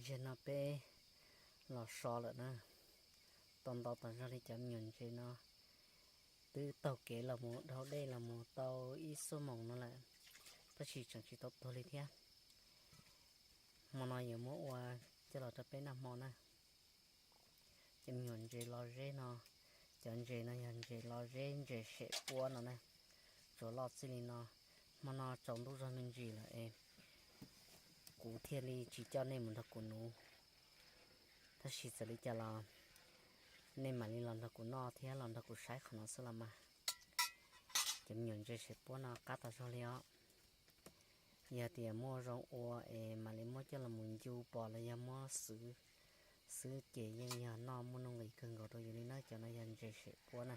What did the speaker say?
Zaum no peb los so lawm na, tau ntau tas zog li cov me nyuam ntses no. Twb taug kev los mus dhau dej los mus tau ib xuab moos no lawm, tab sis tseem tsis tau tuag li thiab. Hmo no yuav muab ua coj los rau peb noj hmo na. Cov me nyuam ntses los zeb no, cov ntses no yog ntses los zeb ntses sem puab no na, tsuas loj txij li no. Hmo no tsaus ntuj zog me ntsis lawm es kuv thiaj li tsis coj nej mus nrog kuv nuv, tab sis txawm li cas los nej mam li los nrog kuv noj thiab los nrog kuv saib qhov no xwb los mas. Cov me nyuam ntses sem puab no qab tas zog li os. Yog tias muaj zoo ua es mam li muab coj los mus ncu pom los yog muab xwb, xwb ces yeej yog noj muaj nuj nqis kawg nkaus rau yus li na. Cov no yog ntses sem puab na.